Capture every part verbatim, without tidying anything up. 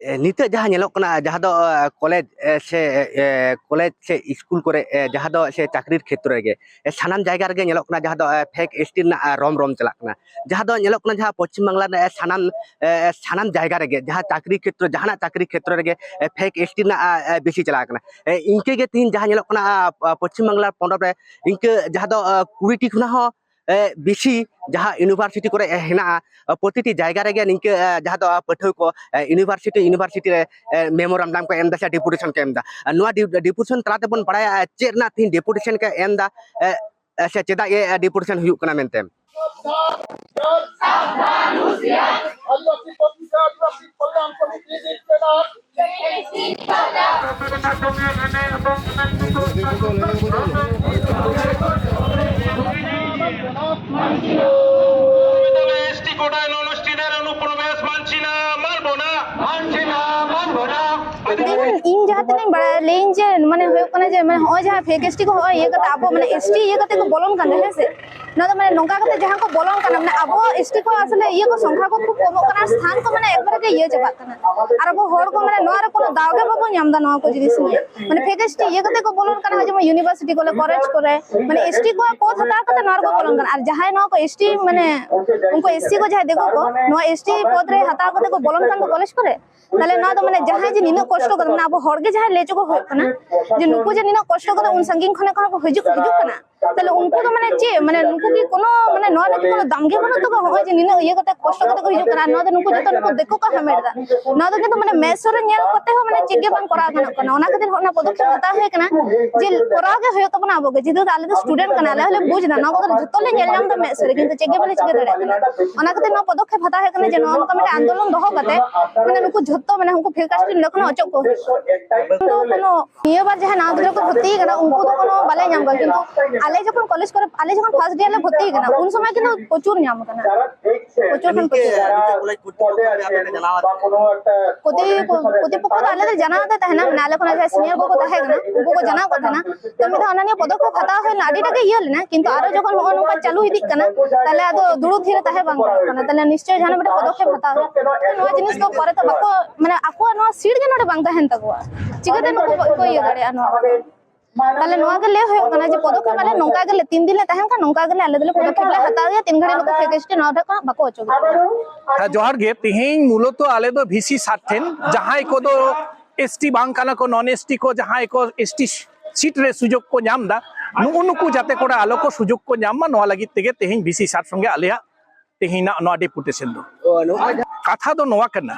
ᱮ, ᱱᱤᱛᱚᱜ ᱡᱟᱦᱟᱸ ᱧᱮᱞᱚᱜ ᱠᱟᱱᱟ, ᱡᱟᱦᱟᱸ ᱫᱚ ᱮ, ᱠᱚᱞᱮᱡᱽ ᱮ, ᱥᱮ ᱮ, ᱠᱚᱞᱮᱡᱽ ᱥᱮ ᱥᱠᱩᱞ ᱠᱚᱨᱮ ᱮ, ᱡᱟᱦᱟᱸ ᱫᱚ ᱥᱮ ᱪᱟᱹᱠᱨᱤ ᱠᱷᱮᱛᱨᱚ ᱨᱮᱜᱮ ᱮ, ᱥᱟᱱᱟᱢ ᱡᱟᱭᱜᱟ ᱨᱮᱜᱮ ᱧᱮᱞᱚᱜ ᱠᱟᱱᱟ, ᱡᱟᱦᱟᱸ ᱫᱚ ᱯᱷᱮᱠ ᱮᱥᱴᱤ ᱨᱮᱱᱟᱜ ᱮ, ᱨᱚᱢ ᱨᱚᱢ ᱪᱟᱞᱟᱜ ᱠᱟᱱᱟ᱾ ᱡᱟᱦᱟᱸ ᱫᱚ ᱧᱮᱞᱚᱜ ᱠᱟᱱᱟ, ᱡᱟᱦᱟᱸ ᱯᱚᱪᱷᱤᱢ ᱵᱟᱝᱞᱟ ᱨᱮᱱᱟᱜ ᱮ, ᱥᱟᱱᱟᱢ ᱮ, ᱥᱟᱱᱟᱢ ᱡᱟᱭᱜᱟ ᱨᱮᱜᱮ ᱡᱟᱦᱟᱸ ᱪᱟᱹᱠᱨᱤ ᱠᱷᱮᱛᱨᱚ, ᱡᱟᱦᱟᱱᱟᱜ ᱪᱟᱹᱠᱨᱤ ᱠᱷᱮᱛᱨᱚ ᱨᱮᱜᱮ ᱮ, ᱯᱷᱮᱠ ᱮᱥᱴᱤ ᱨᱮᱱᱟᱜ ᱮ, ᱮ, ᱵᱮᱥᱤ ᱪᱟᱞᱟᱣ ᱠᱟᱱᱟ᱾ ᱮ, ᱤᱱᱠᱟᱹ ᱜᱮ ᱛᱮᱦᱤᱧ ᱡᱟᱦᱟᱸ ᱧᱮᱞᱚᱜ ᱠᱟᱱᱟ, ᱟ, ᱯᱚᱪᱷᱤᱢ ᱵᱟᱝᱞᱟ ᱯᱚᱱᱚᱛ ᱨᱮ ᱤᱱᱠᱟᱹ ᱡᱟᱦᱟᱸ ᱫᱚ ᱟ, ᱠᱩᱲᱤ ᱴᱤ ᱠᱷᱚᱱᱟᱜ ᱦᱚᱸ ᱮ, ᱵᱮᱥᱤ ᱡᱟᱦᱟᱸ ᱤᱭᱩᱱᱤᱵᱷᱟᱨᱥᱤᱴᱤ ᱠᱚᱨᱮ ᱦᱮᱱᱟᱜᱼᱟ, ᱯᱨᱚᱛᱤᱴᱤ ᱡᱟᱭᱜᱟ ᱨᱮᱜᱮ ᱱᱤᱝᱠᱟᱹ ᱮ, ᱡᱟᱦᱟᱸ ᱫᱚ ᱯᱟᱹᱴᱷᱩᱣᱟᱹ ᱠᱚ ᱮ, ᱤᱭᱩᱱᱤᱵᱷᱟᱨᱥᱤᱴᱤ ᱤᱭᱩᱱᱤᱵᱷᱟᱨᱥᱤᱴᱤ ᱨᱮ ᱮ, ᱢᱮᱢᱳᱨᱟᱱᱰᱟᱢ ᱠᱚ ᱮᱢ ᱮᱫᱟ ᱥᱮ ᱰᱮᱯᱩᱴᱮᱥᱚᱱ ᱠᱚ ᱮᱢ ᱮᱫᱟ᱾ ᱟᱨ ᱱᱚᱣᱟ ᱰᱤ-, ᱰᱮᱯᱩᱴᱮᱥᱚᱱ ᱛᱟᱞᱟ ᱛᱮᱵᱚᱱ ᱵᱟᱲᱟᱭᱟ ᱮ, ᱪᱮᱫ ᱨᱮᱱᱟᱜ ᱛᱤᱦᱤᱧ ᱰᱮᱯᱩᱴᱮᱥᱚᱱ ᱠᱚ ᱮᱢ ᱮᱫᱟ, ᱮ, ᱮ, ᱥᱮ ᱪᱮᱫᱟᱜ ᱮ, ᱮ, ᱰᱮᱯᱩᱴᱮᱥᱚᱱ ᱦᱩᱭᱩᱜ ᱠᱟᱱᱟ ᱢᱮᱱᱛᱮ᱾ এসটি কোটায় নন এসটিদের অনুপ্রবেশ মানছি না, মানবো না। মানছি না, মানবো না। ᱤᱧ ᱡᱟᱦᱟᱸ ᱛᱤᱱᱟᱹᱜ ᱤᱧ ᱵᱟᱲᱟᱭᱟ, ᱞᱟᱹᱭᱟᱹᱧ ᱡᱮ ᱢᱟᱱᱮ ᱦᱩᱭᱩᱜ ᱠᱟᱱᱟ ᱡᱮ ᱢᱟᱱᱮ ᱦᱚᱸᱜᱼᱚᱭ ᱡᱟᱦᱟᱸ ᱯᱷᱮᱠ ᱮᱥᱴᱤ ᱠᱚ ᱦᱚᱸᱜᱼᱚᱭ ᱤᱭᱟᱹ ᱠᱟᱛᱮ ᱟᱵᱚ ᱢᱟᱱᱮ ᱮᱥᱴᱤ ᱤᱭᱟᱹ ᱠᱟᱛᱮ ᱠᱚ ᱵᱚᱞᱚᱱ ᱠᱟᱱ ᱛᱟᱦᱮᱸ, ᱦᱮᱸ ᱥᱮ? ᱱᱚᱣᱟ ᱫᱚ ᱢᱟᱱᱮ ᱱᱚᱝᱠᱟ ᱠᱟᱛᱮ ᱡᱟᱦᱟᱸ ᱠᱚ ᱵᱚᱞᱚᱱ ᱠᱟᱱᱟ, ᱢᱟᱱᱮ ᱟᱵᱚ ᱮᱥᱴᱤ ᱠᱚ ᱟᱥᱚᱞᱮ ᱤᱭᱟᱹ ᱠᱚ ᱥᱚᱝᱠᱷᱟ ᱠᱚ ᱠᱷᱩᱵ ᱠᱚᱢᱚᱜ ᱠᱟᱱᱟ, ᱥᱛᱷᱟᱱ ᱠᱚ ᱢᱟᱱᱮ ᱮᱠᱵᱟᱨᱮ ᱜᱮ ᱤᱭᱟᱹ ᱪᱟᱵᱟᱜ ᱠᱟᱱᱟ᱾ ᱟᱨ ᱟᱵᱚ ᱦᱚᱲ ᱠᱚ ᱢᱟᱱᱮ ᱱᱚᱣᱟ ᱨᱮ ᱠᱳᱱᱳ ᱫᱟᱣ ᱜᱮ ᱵᱟᱵᱚ ᱧᱟᱢ ᱮᱫᱟ ᱱᱚᱣᱟ ᱠᱚ ᱡᱤᱱᱤᱥ ᱱᱤᱭᱮ᱾ ᱢᱟᱱᱮ ᱯᱷᱮᱠ ᱮᱥᱴᱤ ᱤᱭᱟᱹ ᱠᱟᱛᱮ ᱠᱚ ᱵᱚᱞᱚᱱ ᱠᱟᱱᱟ, ᱡᱮᱢᱚᱱ ᱤᱭᱩᱱᱤᱵᱷᱟᱨᱥᱤᱴᱤ ᱠᱚᱨᱮ, ᱠᱚᱞᱮᱡᱽ ᱠᱚᱨᱮ, ᱢᱟᱱᱮ ᱮᱥᱴᱤ ᱠᱚᱣᱟᱜ ᱯᱚᱫ ᱦᱟᱛᱟᱣ ᱠᱟᱛᱮ ᱱᱚᱣᱟ ᱨᱮᱠᱚ ᱵᱚᱞᱚᱱ ᱠᱟᱱᱟ᱾ ᱟᱨ ᱡᱟᱦᱟᱸᱭ ᱱᱚᱣᱟ ᱠᱚ ᱮᱥᱴᱤ ᱢᱟᱱᱮ ᱩᱱᱠᱩ ᱮᱥᱥᱤ ᱠᱚ ᱡᱟᱦᱟᱸᱭ ᱫᱤᱠᱩ ᱠᱚ ᱱᱚᱣᱟ ᱮᱥᱴᱤ ᱯᱚᱫ ᱨᱮ ᱦᱟᱛᱟᱣ ᱠᱟᱛᱮ ᱠᱚ ᱵᱚᱞᱚᱱ ᱠᱟᱱ ᱫᱚ ᱠᱚᱞᱮᱡᱽ ᱠᱚᱨᱮ, ᱛᱟᱦᱞᱮ ᱱᱚᱣᱟ ᱫᱚ ᱢᱟᱱᱮ ᱡᱟᱦᱟᱸᱭ ᱡᱮ ᱱᱤᱱᱟᱹᱜ ᱠᱚᱥᱴᱚ ᱠᱟᱛᱮ, ᱢᱟᱱᱮ ᱟᱵᱚ ᱦᱚᱲ ᱜᱮ ᱡᱟᱦᱟᱸᱭ ᱞᱟᱹᱭ ᱦᱚᱪᱚ ᱠᱚ ᱦᱩᱭᱩᱜ ᱠᱟᱱᱟ ᱡᱮ ᱱᱩᱠᱩ ᱡᱮ ᱱᱤᱱᱟᱹᱜ ᱠᱚᱥᱴᱚ ᱠᱟᱛᱮ ᱩᱱ ᱥᱟᱺᱜᱤᱧ ᱠᱷᱚᱱᱟᱜ ᱠᱚ ᱦᱤᱡᱩᱜ, ᱦᱤᱡᱩᱜ ᱠᱟᱱᱟ, ᱛᱟᱦᱞᱮ ᱩᱱᱠᱩ ᱫᱚ ᱢᱟᱱᱮ ᱪᱮᱫ, ᱢᱟᱱᱮ ᱱᱩᱠᱩ ᱠᱤ ᱠᱳᱱᱳ ᱢᱟᱱᱮ ᱱᱚᱣᱟ ᱨᱮ ᱠᱳᱱᱳ ᱫᱟᱢ ᱜᱮ ᱵᱟᱹᱱᱩᱜ ᱛᱟᱠᱚᱣᱟ? ᱦᱚᱸᱜᱼᱚᱭ ᱡᱮ ᱱᱤᱱᱟᱹᱜ ᱤᱭᱟᱹ ᱠᱟᱛᱮ ᱠᱚᱥᱴᱚ ᱠᱟᱛᱮ ᱠᱚ ᱦᱤᱡᱩᱜ ᱠᱟᱱᱟ, ᱱᱚᱣᱟ ᱫᱚ ᱱᱩᱠᱩ ᱡᱚᱛᱚ ᱱᱩᱠᱩ ᱫᱤᱠᱩ ᱠᱚ ᱦᱟᱢᱮᱴ ᱮᱫᱟ᱾ ᱱᱚᱣᱟ ᱫᱚ ᱠᱤᱱᱛᱩ ᱢᱟᱱᱮ ᱢᱮᱫ ᱥᱩᱨ ᱨᱮ ᱧᱮᱞ ᱠᱟᱛᱮ ᱦᱚᱸ ᱢᱟᱱᱮ ᱪᱮᱫ ᱜᱮ ᱵᱟᱝ ᱠᱚᱨᱟᱣ ᱜᱟᱱᱚᱜ ᱠᱟᱱᱟ᱾ ᱚᱱᱟ ᱠᱷᱟᱹᱛᱤᱨ ᱦᱚᱸ ᱚᱱᱟ ᱯᱚᱫᱚᱠᱷᱮᱯ ᱦᱟᱛᱟᱣ ᱦᱩᱭ ᱠᱟᱱᱟ ᱡᱮ ᱠᱚᱨᱟᱣ ᱜᱮ ᱦᱩᱭᱩᱜ ᱛᱟᱵᱚᱱᱟ ᱟᱵᱚ ᱜᱮ, ᱡᱮᱦᱮᱛᱩ ᱟᱞᱮ ᱫᱚ ᱥᱴᱩᱰᱮᱱᱴ ᱠᱟᱱᱟ, ᱟᱞᱮ ᱦᱚᱸᱞᱮ ᱵᱩᱡᱽ ᱮᱫᱟ, ᱱᱚᱣᱟ ᱠᱚᱫᱚ ᱡᱷᱚᱛᱚ ᱞᱮ ᱧᱮᱞ ᱧᱟᱢ ᱮᱫᱟ ᱢᱮᱫ ᱥᱩᱨ ᱨᱮ, ᱠᱤᱱᱛᱩ ᱪᱮᱫ ᱜᱮ ᱵᱟᱞᱮ ᱪᱤᱠᱟᱹ ᱫᱟᱲᱮᱭᱟᱜ ᱠᱟᱱᱟ᱾ ᱚᱱᱟ ᱠᱷᱟᱹᱛᱤᱨ ᱱᱚᱣᱟ ᱯᱚᱫᱚᱠᱷᱮᱯ ᱦᱟᱛᱟᱣ ᱦᱩᱭᱩᱜ ᱠᱟᱱᱟ ᱡᱮ ᱱᱚᱣᱟ ᱱᱚᱝᱠᱟ ᱢᱤᱫᱴᱟᱝ ᱟᱱᱫᱳᱞᱚᱱ ᱫᱚᱦᱚ ᱠᱟᱛᱮ ᱢᱟᱱᱮ ᱱᱩᱠᱩ ᱡᱷᱚᱛᱚ ᱢᱟᱱᱮ ᱩᱱᱠᱩ ᱯᱷᱮᱠ ᱮᱥᱴᱤ ᱱᱚᱰᱮ ᱠᱷᱚᱱᱟᱜ ᱚᱪᱚᱜ ᱠᱚ ᱦᱩᱭᱩᱜᱼᱟ᱾ ᱫᱚ ᱠᱳᱱᱳ ᱱᱤᱭᱟᱹ ᱵᱟᱨ ᱡᱟᱦᱟᱸ ᱱᱟᱣᱟ ᱜᱤᱫᱽᱨᱟᱹ ᱠᱚ ᱵᱷᱚᱨᱛᱤ ᱠᱟᱱᱟ ᱩᱱᱠᱩ ᱫᱚ ᱠᱳᱱᱳ ᱵᱟᱞᱮ ᱧᱟᱢ ᱠᱚᱣᱟ, ᱠᱤᱱᱛᱩ ᱟᱞᱮ ᱡᱚᱠᱷᱚᱱ ᱠᱚᱞᱮᱡᱽ ᱠᱚᱨᱮ, ᱟᱞᱮ ᱡᱚᱠᱷᱚᱱ ᱯᱷᱟᱥᱴ ᱤᱭᱟᱨ ᱞᱮ ᱵᱷᱚᱨᱛᱤ ᱠᱟᱱᱟ, ᱩᱱ ᱥᱚᱢᱚᱭ ᱠᱤᱱᱛᱩ ᱯᱨᱚᱪᱩᱨ ᱧᱟᱢ ᱠᱟᱱᱟ, ᱯᱨᱚᱪᱩᱨ ᱠᱷᱚᱱ ᱯᱨᱚᱪᱩᱨ᱾ ᱠᱚᱛᱤ ᱯᱚᱠᱠᱷᱚ ᱫᱚ ᱟᱞᱮ ᱞᱮ ᱡᱟᱱᱟᱣ ᱠᱚᱛᱤ ᱯᱚᱠᱠᱷᱚ ᱫᱚ ᱟᱞᱮ ᱫᱚ ᱡᱟᱱᱟᱣ ᱫᱚ ᱛᱟᱦᱮᱱᱟ, ᱢᱟᱱᱮ ᱟᱞᱮ ᱠᱷᱚᱱᱟᱜ ᱡᱟᱦᱟᱸᱭ ᱥᱤᱱᱤᱭᱟᱨ ᱠᱚᱠᱚ ᱛᱟᱦᱮᱸ ᱠᱟᱱᱟ, ᱩᱱᱠᱩ ᱠᱚ ᱡᱟᱱᱟᱣ ᱠᱚ ᱛᱟᱦᱮᱱᱟ᱾ ᱛᱚ ᱢᱤᱫ ᱫᱷᱟᱣ ᱚᱱᱟ ᱱᱤᱭᱮ ᱯᱚᱫᱚᱠᱷᱮᱯ ᱦᱟᱛᱟᱣ ᱦᱩᱭ ᱞᱮᱱᱟ, ᱟᱹᱰᱤᱴᱟ ᱜᱮ ᱤᱭᱟᱹ ᱞᱮᱱᱟ, ᱠᱤᱱᱛᱩ ᱟᱨᱚ ᱡᱚᱠᱷᱚᱱ ᱦᱚᱸᱜᱼᱚ ᱱᱚᱝᱠᱟ ᱪᱟᱹᱞᱩ ᱤᱫᱤᱜ ᱠᱟᱱᱟ, ᱛᱟᱦᱞᱮ ᱟᱫᱚ ᱫᱩᱲᱩᱵ ᱛᱷᱤᱨ ᱨᱮ ᱛᱟᱦᱮᱸ ᱵᱟᱝ ᱜᱟᱱᱚᱜ ᱠᱟᱱᱟ᱾ ᱛᱟᱦᱞᱮ ᱱᱤᱥᱪᱚᱭ ᱡᱟᱦᱟᱱᱟᱜ ᱢᱤᱫᱴᱮᱱ ᱯᱚᱫᱚᱠᱷᱮᱯ ᱦᱟᱛᱟᱣ ᱦᱩᱭᱩᱜᱼᱟ᱾ ᱱᱚᱣᱟ ᱡᱤᱱᱤᱥ ᱫᱚ ᱯᱚᱨᱮ ᱛᱮ ᱵᱟᱠᱚ, ᱢᱟᱱᱮ ᱟᱠᱚᱣᱟᱜ ᱱᱚᱣᱟ ᱥᱤᱴ ᱜᱮ ᱱᱚᱰᱮ ᱵᱟᱝ ᱛᱟᱦᱮᱱ ᱛᱟᱠᱚᱣᱟ, ᱪᱤᱠᱟᱹᱛᱮ ᱱᱩᱠᱩ ᱠᱚ ᱤᱭᱟᱹ ᱫᱟᱲᱮᱭᱟᱜᱼᱟ ᱱᱚᱣᱟ ᱠᱚᱫᱚ? ᱛᱟᱦᱞᱮ ᱱᱚᱣᱟ ᱜᱮ ᱞᱟᱹᱭ ᱦᱩᱭᱩᱜ ᱠᱟᱱᱟ ᱡᱮ ᱯᱚᱫᱚᱠᱷᱮᱯ ᱟᱞᱮ ᱱᱚᱝᱠᱟ ᱜᱮᱞᱮ, ᱛᱤᱱ ᱫᱤᱱ ᱞᱮ ᱛᱟᱦᱮᱱ ᱠᱷᱟᱱ ᱱᱚᱝᱠᱟ ᱜᱮᱞᱮ ᱟᱞᱮ ᱫᱚᱞᱮ ᱯᱚᱫᱚᱠᱷᱮᱯ ᱞᱮ ᱦᱟᱛᱟᱣ ᱜᱮᱭᱟ, ᱛᱤᱱ ᱜᱷᱟᱹᱲᱤᱡ ᱱᱩᱠᱩ ᱯᱷᱮᱠ ᱮᱥ ᱴᱤ ᱱᱚᱣᱟ ᱴᱷᱮᱱ ᱠᱷᱚᱱᱟᱜ ᱵᱟᱠᱚ ᱚᱪᱚᱜᱚᱜᱼᱟ᱾ ᱦᱮᱸ, ᱡᱚᱦᱟᱨ ᱜᱮ᱾ ᱛᱮᱦᱮᱧ ᱢᱩᱞᱚᱛᱚ ᱟᱞᱮ ᱫᱚ ᱵᱷᱤ ᱥᱤ ᱥᱟᱴ ᱴᱷᱮᱱ, ᱡᱟᱦᱟᱸᱭ ᱠᱚᱫᱚ ᱮᱥ ᱴᱤ ᱵᱟᱝ ᱠᱟᱱᱟ ᱠᱚ, ᱱᱚᱱ ᱮᱥ ᱴᱤ ᱠᱚ, ᱡᱟᱦᱟᱸᱭ ᱠᱚ ᱮᱥ ᱴᱤ ᱥᱤᱴ ᱨᱮ ᱥᱩᱡᱳᱜᱽ ᱠᱚ ᱧᱟᱢ ᱮᱫᱟ, ᱱᱩᱜᱼᱩ ᱱᱩᱠᱩ ᱡᱟᱛᱮ ᱠᱚᱨᱮ ᱟᱞᱚ ᱠᱚ ᱥᱩᱡᱳᱜᱽ ᱠᱚ ᱧᱟᱢ ᱢᱟ, ᱱᱚᱣᱟ ᱞᱟᱹᱜᱤᱫ ᱛᱮᱜᱮ ᱛᱮᱦᱮᱧ ᱵᱷᱤ ᱥᱤ ᱥᱟᱴ ᱥᱚᱸᱜᱮ ᱟᱞᱮᱭᱟᱜ ᱛᱮᱦᱮᱧᱟᱜ ᱱᱚᱣᱟ ᱰᱮᱯᱩᱴᱮᱥᱚᱱ ᱫᱚ᱾ ᱠᱟᱛᱷᱟ ᱫᱚ ᱱᱚᱣᱟ ᱠᱟᱱᱟ,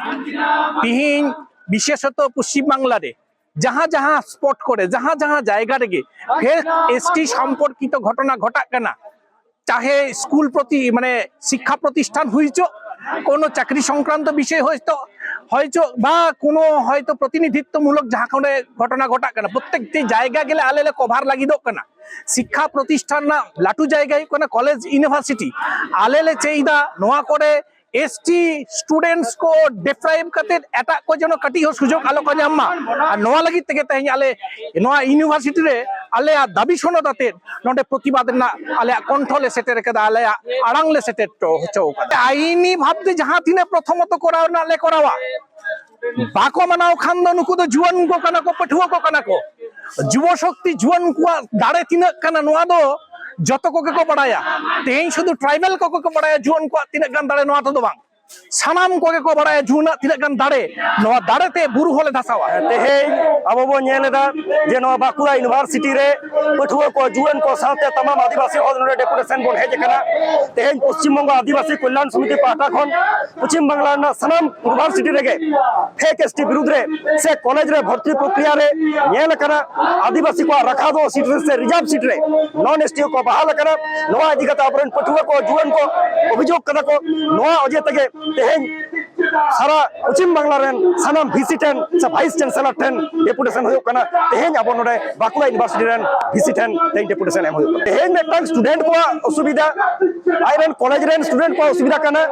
ᱛᱮᱦᱮᱧ ᱵᱤᱥᱮᱥᱚᱛᱚ ᱯᱚᱥᱪᱤᱢ ᱵᱟᱝᱞᱟ ᱨᱮ ᱡᱟᱦᱟᱸ ᱡᱟᱦᱟᱸ ᱥᱯᱚᱴ ᱠᱚᱨᱮ, ᱡᱟᱦᱟᱸ ᱡᱟᱦᱟᱸ ᱡᱟᱭᱜᱟ ᱨᱮᱜᱮ ᱯᱷᱮᱠ ᱮᱥ ᱴᱤ ᱥᱚᱢᱯᱚᱨᱠᱤᱛᱚ ᱜᱷᱚᱴᱚᱱᱟ ᱜᱷᱚᱴᱟᱜ ᱠᱟᱱᱟ, ᱪᱟᱦᱮ ᱥᱠᱩᱞ ᱯᱨᱚᱛᱤ, ᱢᱟᱱᱮ ᱥᱤᱠᱠᱷᱟ ᱯᱨᱚᱛᱤᱥᱴᱷᱟᱱ ᱦᱩᱭ ᱦᱚᱪᱚ, ᱠᱳᱱᱳ ᱪᱟᱹᱠᱨᱤ ᱥᱚᱝᱠᱨᱟᱱᱛᱚ ᱵᱤᱥᱚᱭ ᱦᱚᱭᱛᱚ, ᱦᱚᱭ ᱦᱚᱪᱚ, ᱵᱟ ᱠᱳᱱᱳ ᱦᱚᱭᱛᱚ ᱯᱨᱚᱛᱤᱱᱤᱫᱷᱤᱛᱛᱚ ᱢᱩᱞᱚᱠ ᱡᱟᱦᱟᱸ ᱠᱚᱨᱮ ᱜᱷᱚᱴᱚᱱᱟ ᱜᱷᱚᱴᱟᱜ ᱠᱟᱱᱟ, ᱯᱨᱚᱛᱛᱮᱠᱴᱤ ᱡᱟᱭᱜᱟ ᱜᱮᱞᱮ ᱟᱞᱮ ᱞᱮ ᱠᱚᱵᱷᱟᱨ ᱞᱟᱹᱜᱤᱫᱚᱜ ᱠᱟᱱᱟ᱾ ᱥᱤᱠᱠᱷᱟ ᱯᱨᱚᱛᱤᱥᱴᱷᱟᱱ ᱨᱮᱱᱟᱜ ᱞᱟᱹᱴᱩ ᱡᱟᱭᱜᱟ ᱦᱩᱭᱩᱜ ᱠᱟᱱᱟ ᱠᱚᱞᱮᱡᱽ, ᱤᱭᱩᱱᱤᱵᱷᱟᱨᱥᱤᱴᱤ᱾ ᱟᱞᱮ ᱞᱮ ᱪᱟᱹᱭᱫᱟ ᱱᱚᱣᱟ ᱠᱚᱨᱮ ᱮᱥ ᱴᱤ ᱥᱴᱩᱰᱮᱱᱴᱥ ᱠᱚ ᱰᱤᱯᱨᱟᱭᱤᱵᱷ ᱠᱟᱛᱮ ᱮᱴᱟᱜ ᱠᱚ ᱡᱮᱱᱚ ᱠᱟᱹᱴᱤᱡ ᱦᱚᱸ ᱥᱩᱡᱳᱜᱽ ᱟᱞᱚ ᱠᱚ ᱧᱟᱢ ᱢᱟ᱾ ᱟᱨ ᱱᱚᱣᱟ ᱞᱟᱹᱜᱤᱫ ᱛᱮᱜᱮ ᱛᱮᱦᱮᱧ ᱟᱞᱮ ᱱᱚᱣᱟ ᱤᱭᱩᱱᱤᱵᱷᱟᱨᱥᱤᱴᱤ ᱨᱮ ᱟᱞᱮᱭᱟᱜ ᱫᱟᱹᱵᱤ ᱥᱚᱱᱚᱫ ᱟᱛᱮ ᱱᱚᱰᱮ ᱯᱨᱚᱛᱤᱵᱟᱫ ᱨᱮᱱᱟᱜ ᱟᱞᱮᱭᱟᱜ ᱠᱚᱱᱴᱷᱚ ᱞᱮ ᱥᱮᱴᱮᱨ ᱠᱟᱫᱟ, ᱟᱞᱮᱭᱟᱜ ᱟᱲᱟᱝ ᱞᱮ ᱥᱮᱴᱮᱨ ᱦᱚᱪᱚ ᱦᱚᱪᱚ ᱠᱟᱫᱟ᱾ ᱟᱭᱤᱱᱤ ᱵᱷᱟᱵᱽ ᱛᱮ ᱡᱟᱦᱟᱸ ᱛᱤᱱᱟᱹᱜ ᱯᱨᱚᱛᱷᱚᱢᱚᱛᱚ ᱠᱚᱨᱟᱣ ᱨᱮᱱᱟᱜ ᱞᱮ ᱠᱚᱨᱟᱣᱟ, ᱵᱟᱠᱚ ᱢᱟᱱᱟᱣ ᱠᱷᱟᱱ ᱫᱚ ᱱᱩᱠᱩ ᱫᱚ ᱡᱩᱣᱟᱹᱱ ᱠᱚ ᱠᱟᱱᱟ ᱠᱚ, ᱯᱟᱹᱴᱷᱩᱣᱟᱹ ᱠᱚ ᱠᱟᱱᱟ ᱠᱚ᱾ ᱡᱩᱵᱚ ᱥᱚᱠᱛᱤ, ᱡᱩᱣᱟᱹᱱ ᱠᱚᱣᱟᱜ ᱫᱟᱲᱮ ᱛᱤᱱᱟᱹᱜ ᱠᱟᱱᱟ, ᱱᱚᱣᱟ ᱫᱚ ᱡᱚᱛᱚ ᱠᱚᱜᱮ ᱠᱚ ᱵᱟᱲᱟᱭᱟ᱾ ᱛᱮᱦᱮᱧ ᱥᱩᱫᱷᱩ ᱴᱨᱟᱭᱵᱟᱞ ᱠᱚᱜᱮ ᱠᱚ ᱵᱟᱲᱟᱭᱟ ᱡᱩᱣᱟᱹᱱ ᱠᱚᱣᱟᱜ ᱛᱤᱱᱟᱹᱜ ᱜᱟᱱ ᱫᱟᱲᱮ, ᱱᱚᱣᱟ ᱛᱮᱫᱚ ᱵᱟᱝ, ᱥᱟᱱᱟᱢ ᱠᱚᱜᱮ ᱠᱚ ᱵᱟᱲᱟᱭᱟ ᱡᱩᱣᱟᱹᱱᱟᱜ ᱛᱤᱱᱟᱹᱜ ᱜᱟᱱ ᱫᱟᱲᱮ, ᱱᱚᱣᱟ ᱫᱟᱲᱮ ᱛᱮ ᱵᱩᱨᱩ ᱦᱚᱸᱞᱮ ᱫᱷᱟᱥᱟᱣᱟ᱾ ᱛᱮᱦᱮᱧ ᱟᱵᱚ ᱵᱚᱱ ᱧᱮᱞ ᱮᱫᱟ ᱡᱮ ᱱᱚᱣᱟ ᱵᱟᱸᱠᱩᱲᱟ ᱤᱭᱩᱱᱤᱵᱷᱟᱨᱥᱤᱴᱤ ᱨᱮ ᱯᱟᱹᱴᱷᱩᱣᱟᱹ ᱠᱚ, ᱡᱩᱣᱟᱹᱱ ᱠᱚ ᱥᱟᱶᱛᱮ ᱛᱟᱢᱟᱢ ᱟᱹᱫᱤᱵᱟᱹᱥᱤ ᱦᱚᱲ ᱱᱚᱰᱮ ᱰᱮᱯᱩᱴᱮᱥᱚᱱ ᱵᱚᱱ ᱦᱮᱡ ᱟᱠᱟᱱᱟ᱾ ᱛᱮᱦᱮᱧ ᱯᱚᱥᱪᱤᱢ ᱵᱚᱝᱜᱚ ᱟᱹᱫᱤᱵᱟᱹᱥᱤ ᱠᱚᱞᱭᱟᱱ ᱥᱚᱢᱤᱛᱤ ᱯᱟᱦᱴᱟ ᱠᱷᱚᱱ ᱯᱚᱪᱷᱤᱢ ᱵᱟᱝᱞᱟ ᱨᱮᱱᱟᱜ ᱥᱟᱱᱟᱢ ᱤᱭᱩᱱᱤᱵᱷᱟᱨᱥᱤᱴᱤ ᱨᱮᱜᱮ ᱯᱷᱮᱠ ᱮᱥ ᱴᱤ ᱵᱤᱨᱩᱫᱽ ᱨᱮ ᱥᱮ ᱠᱚᱞᱮᱡᱽ ᱨᱮ ᱵᱷᱚᱨᱛᱤ ᱯᱨᱚᱠᱨᱤᱭᱟ ᱨᱮ ᱧᱮᱞ ᱟᱠᱟᱱᱟ ᱟᱹᱫᱤᱵᱟᱹᱥᱤ ᱠᱚᱣᱟᱜ ᱨᱟᱠᱷᱟ ᱫᱚ ᱥᱤᱴ ᱨᱮ ᱥᱮ ᱨᱤᱡᱟᱨᱵᱷ ᱥᱤᱴ ᱨᱮ ᱱᱚᱱ ᱮᱥ ᱴᱤ ᱠᱚ ᱵᱟᱦᱟᱞ ᱟᱠᱟᱱᱟ᱾ ᱱᱚᱣᱟ ᱤᱫᱤ ᱠᱟᱛᱮ ᱟᱵᱚᱨᱮᱱ ᱯᱟᱹᱴᱷᱩᱣᱟᱹ ᱠᱚ, ᱡᱩᱣᱟᱹᱱ ᱠᱚ ᱚᱵᱷᱤᱡᱳᱜᱽ ᱠᱟᱫᱟ ᱠᱚ᱾ ᱱᱚᱣᱟ ᱚᱡᱮ ᱛᱮᱜᱮ ᱛᱮᱦᱮᱧ ᱥᱟᱨᱟ ᱯᱚᱪᱷᱤᱢ ᱵᱟᱝᱞᱟ ᱨᱮᱱ ᱥᱟᱱᱟᱢ ᱵᱷᱤᱥᱤ ᱴᱷᱮᱱ ᱥᱮ ᱵᱷᱟᱭᱤᱥ ᱪᱟᱱᱥᱮᱞᱚᱨ ᱴᱷᱮᱱ ᱰᱮᱯᱩᱴᱮᱥᱚᱱ ᱦᱩᱭᱩᱜ ᱠᱟᱱᱟ᱾ ᱛᱮᱦᱮᱧ ᱟᱵᱚ ᱱᱚᱰᱮ ᱵᱟᱸᱠᱩᱲᱟ ᱤᱭᱩᱱᱤᱵᱷᱟᱨᱥᱤᱴᱤ ᱨᱮᱱ ᱵᱷᱤᱥᱤ ᱴᱷᱮᱱ ᱛᱮᱦᱮᱧ ᱰᱮᱯᱩᱴᱮᱥᱚᱱ ᱮᱢ ᱦᱩᱭᱩᱜ ᱠᱟᱱᱟ᱾ ᱛᱮᱦᱮᱧ ᱢᱤᱫᱴᱟᱝ ᱥᱴᱩᱰᱮᱱᱴ ᱠᱚᱣᱟᱜ ᱚᱥᱩᱵᱤᱫᱷᱟ, ᱟᱡ ᱨᱮᱱ ᱠᱚᱞᱮᱡᱽ ᱨᱮᱱ ᱥᱴᱩᱰᱮᱱᱴ ᱠᱚᱣᱟᱜ ᱚᱥᱩᱵᱤᱫᱷᱟ ᱠᱟᱱᱟ᱾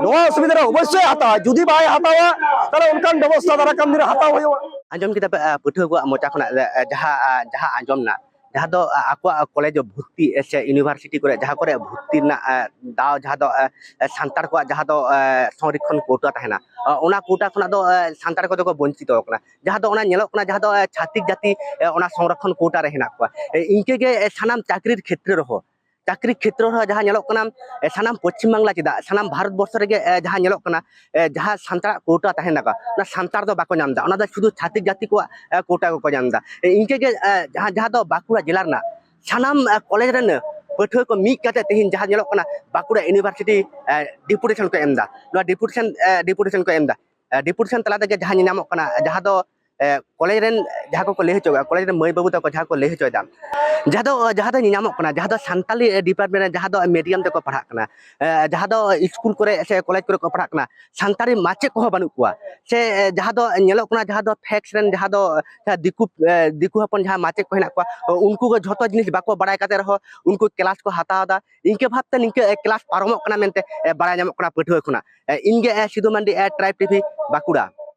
ᱱᱚᱣᱟ ᱚᱥᱩᱵᱤᱫᱷᱟ ᱨᱮ ᱚᱵᱚᱥᱥᱳᱭ ᱦᱟᱛᱟᱣᱟ, ᱡᱩᱫᱤ ᱵᱟᱭ ᱦᱟᱛᱟᱣᱟ ᱛᱟᱦᱚᱞᱮ ᱚᱱᱠᱟᱱ ᱵᱮᱵᱚᱥᱛᱷᱟ ᱫᱟᱨᱟᱭ ᱠᱟᱱ ᱫᱤᱱ ᱨᱮ ᱦᱟᱛᱟᱣ ᱦᱩᱭᱩᱜᱼᱟ᱾ ᱟᱸᱡᱚᱢ ᱠᱮᱫᱟ ᱯᱮ, ᱟᱸ, ᱯᱟᱹᱴᱷᱩᱣᱟᱹ ᱠᱚᱣᱟᱜ ᱢᱚᱪᱟ ᱠᱷᱚᱱᱟᱜ, ᱟᱸ, ᱡᱟᱦᱟᱸ, ᱟᱸ, ᱡᱟᱦᱟᱸ ᱟᱸᱡᱚᱢ ᱱᱟ, ᱡᱟᱦᱟᱸ ᱫᱚ, ᱟᱸ, ᱟᱠᱚᱣᱟᱜ ᱠᱚᱞᱮᱡᱽ ᱵᱷᱚᱨᱛᱤ, ᱮ, ᱥᱮ ᱤᱭᱩᱱᱤᱵᱷᱟᱨᱥᱤᱴᱤ ᱠᱚᱨᱮ ᱡᱟᱦᱟᱸ ᱠᱚᱨᱮ ᱵᱷᱚᱨᱛᱤ ᱨᱮᱱᱟᱜ, ᱟᱸ, ᱫᱟᱣ, ᱡᱟᱦᱟᱸ ᱫᱚ, ᱟᱸ, ᱥᱟᱱᱛᱟᱲ ᱠᱚᱣᱟᱜ ᱡᱟᱦᱟᱸ ᱫᱚ, ᱟᱸ, ᱥᱚᱝᱨᱚᱠᱠᱷᱚᱱ ᱠᱳᱴᱟ ᱛᱟᱦᱮᱱᱟ, ᱟᱸ, ᱚᱱᱟ ᱠᱳᱴᱟ ᱠᱷᱚᱱᱟᱜ ᱫᱚ, ᱟᱸ, ᱥᱟᱱᱛᱟᱲ ᱠᱚᱫᱚ ᱠᱚ ᱵᱚᱧᱪᱤᱛᱚ ᱟᱠᱟᱱᱟ᱾ ᱡᱟᱦᱟᱸ ᱫᱚ ᱚᱱᱟ ᱧᱮᱞᱚᱜ ᱠᱟᱱᱟ, ᱡᱟᱦᱟᱸ ᱫᱚ, ᱟᱸ, ᱪᱷᱟᱛᱤᱠ ᱡᱟᱹᱛᱤ, ᱟᱸ, ᱚᱱᱟ ᱥᱚᱝᱨᱚᱠᱠᱷᱚᱱ ᱠᱳᱴᱟ ᱨᱮ ᱦᱮᱱᱟᱜ ᱠᱚᱣᱟ᱾ ᱮ, ᱤᱱᱠᱟᱹ ᱜᱮ, ᱮ, ᱥᱟᱱᱟᱢ ᱪᱟᱹᱠᱨᱤ ᱠᱷᱮᱛᱨᱮ ᱨᱮᱦᱚᱸ ᱪᱟᱹᱠᱨᱤ ᱠᱷᱮᱛᱨᱚ ᱨᱮᱦᱚᱸ ᱡᱟᱦᱟᱸ ᱧᱮᱞᱚᱜ ᱠᱟᱱᱟ, ᱮ, ᱥᱟᱱᱟᱢ ᱯᱚᱪᱷᱤᱢ ᱵᱟᱝᱞᱟ ᱪᱮᱫᱟᱜ, ᱥᱟᱱᱟᱢ ᱵᱷᱟᱨᱚᱛ ᱵᱚᱨᱥᱚ ᱨᱮᱜᱮ, ᱮ, ᱡᱟᱦᱟᱸ ᱧᱮᱞᱚᱜ ᱠᱟᱱᱟ, ᱮ, ᱡᱟᱦᱟᱸ ᱥᱟᱱᱛᱟᱲᱟᱜ ᱠᱳᱴᱟ ᱛᱟᱦᱮᱱ ᱛᱟᱠᱚᱣᱟ, ᱚᱱᱟ ᱥᱟᱱᱛᱟᱲ ᱫᱚ ᱵᱟᱠᱚ ᱧᱟᱢ ᱮᱫᱟ, ᱚᱱᱟ ᱫᱚ ᱥᱩᱫᱷᱩ ᱪᱷᱟᱹᱛᱤᱠ ᱡᱟᱹᱛᱤ ᱠᱚᱣᱟᱜ, ᱮ, ᱠᱳᱴᱟ ᱠᱚᱠᱚ ᱧᱟᱢ ᱮᱫᱟ᱾ ᱮ, ᱤᱱᱠᱟᱹ ᱜᱮ, ᱮ, ᱡᱟᱦᱟᱸ, ᱡᱟᱦᱟᱸ ᱫᱚ ᱵᱟᱸᱠᱩᱲᱟ ᱡᱮᱞᱟ ᱨᱮᱱᱟᱜ ᱥᱟᱱᱟᱢ, ᱮ, ᱠᱚᱞᱮᱡᱽ ᱨᱮᱱ ᱯᱟᱹᱴᱷᱩᱣᱟᱹ ᱠᱚ ᱢᱤᱫ ᱠᱟᱛᱮ ᱛᱮᱦᱮᱧ ᱡᱟᱦᱟᱸ ᱧᱮᱞᱚᱜ ᱠᱟᱱᱟ, ᱵᱟᱸᱠᱩᱲᱟ ᱤᱭᱩᱱᱤᱵᱷᱟᱨᱥᱤᱴᱤ, ᱮ, ᱰᱮᱯᱩᱴᱮᱥᱚᱱ ᱠᱚ ᱮᱢ ᱮᱫᱟ᱾ ᱱᱚᱣᱟ ᱰᱮᱯᱩᱴᱮᱥᱚᱱ, ᱮ, ᱰᱮᱯᱩᱴᱮᱥᱚᱱ ᱠᱚ ᱮᱢ ᱮᱫᱟ᱾ ᱮ, ᱰᱮᱯᱩᱴᱮᱥᱚᱱ ᱛᱟᱞᱟ ᱛᱮᱜᱮ ᱡᱟᱦᱟᱸ ᱧᱮᱧᱟᱢᱚᱜ ᱠᱟᱱᱟ, ᱡᱟᱦᱟᱸ ᱫᱚ, ᱮ, ᱠᱚᱞᱮᱡᱽ ᱨᱮᱱ ᱡᱟᱦᱟᱸ ᱠᱚᱠᱚ ᱞᱟᱹᱭ ᱦᱚᱪᱚᱭᱮᱫᱟ, ᱠᱚᱞᱮᱡᱽ ᱨᱮᱱ ᱢᱟᱹᱭ ᱵᱟᱹᱵᱩ ᱛᱟᱠᱚ ᱡᱟᱦᱟᱸ ᱠᱚ ᱞᱟᱹᱭ ᱦᱚᱪᱚᱭᱮᱫᱟ, ᱡᱟᱦᱟᱸ ᱫᱚ, ᱡᱟᱦᱟᱸ ᱫᱚ ᱧᱮᱧᱟᱢᱚᱜ ᱠᱟᱱᱟ, ᱡᱟᱦᱟᱸ ᱫᱚ ᱥᱟᱱᱛᱟᱞᱤ, ᱮ, ᱰᱤᱯᱟᱨᱴᱢᱮᱱᱴ ᱨᱮ ᱡᱟᱦᱟᱸ ᱫᱚ ᱢᱤᱰᱤᱭᱟᱢ ᱛᱮᱠᱚ ᱯᱟᱲᱦᱟᱜ ᱠᱟᱱᱟ, ᱮ, ᱡᱟᱦᱟᱸ ᱫᱚ ᱥᱠᱩᱞ ᱠᱚᱨᱮ ᱥᱮ ᱠᱚᱞᱮᱡᱽ ᱠᱚᱨᱮ ᱠᱚ ᱯᱟᱲᱦᱟᱜ ᱠᱟᱱᱟ, ᱥᱟᱱᱛᱟᱲᱤ ᱢᱟᱪᱮᱫ ᱠᱚᱦᱚᱸ ᱵᱟᱹᱱᱩᱜ ᱠᱚᱣᱟ᱾ ᱥᱮ, ᱮ, ᱡᱟᱦᱟᱸ ᱫᱚ ᱧᱮᱞᱚᱜ ᱠᱟᱱᱟ, ᱡᱟᱦᱟᱸ ᱫᱚ ᱯᱷᱮᱠᱥ ᱨᱮᱱ, ᱡᱟᱦᱟᱸ ᱫᱚ, ᱡᱟᱦᱟᱸ ᱫᱤᱠᱩ, ᱮ, ᱫᱤᱠᱩ ᱦᱚᱯᱚᱱ ᱡᱟᱦᱟᱸ ᱢᱟᱪᱮᱫ ᱠᱚ ᱦᱮᱱᱟᱜ ᱠᱚᱣᱟ, ᱩᱱᱠᱩ ᱠᱚ ᱡᱷᱚᱛᱚ ᱡᱤᱱᱤᱥ ᱵᱟᱠᱚ ᱵᱟᱲᱟᱭ ᱠᱟᱛᱮ ᱨᱮᱦᱚᱸ ᱩᱱᱠᱩ ᱠᱞᱟᱥ ᱠᱚ ᱦᱟᱛᱟᱣ ᱮᱫᱟ᱾ ᱤᱱᱠᱟᱹ ᱵᱷᱟᱵᱛᱮ ᱱᱤᱝᱠᱟᱹ, ᱮ, ᱠᱞᱟᱥ ᱯᱟᱨᱚᱢᱚᱜ ᱠᱟᱱᱟ ᱢᱮᱱᱛᱮ, ᱮ, ᱵᱟᱲᱟᱭ ᱧᱟᱢᱚᱜ ᱠᱟᱱᱟ ᱯᱟᱹᱴᱷᱩᱣᱟᱹ ᱠᱷᱚᱱᱟᱜ᱾ ᱮ, ᱤᱧ ᱜᱮ, ᱮ, ᱥᱤᱫᱷᱩ ᱢᱟᱱᱰᱤ, ᱮ, ᱴᱨᱟᱭᱤᱵᱽ ᱴᱤᱵᱷᱤ, ᱵᱟᱸᱠᱩᱲᱟ᱾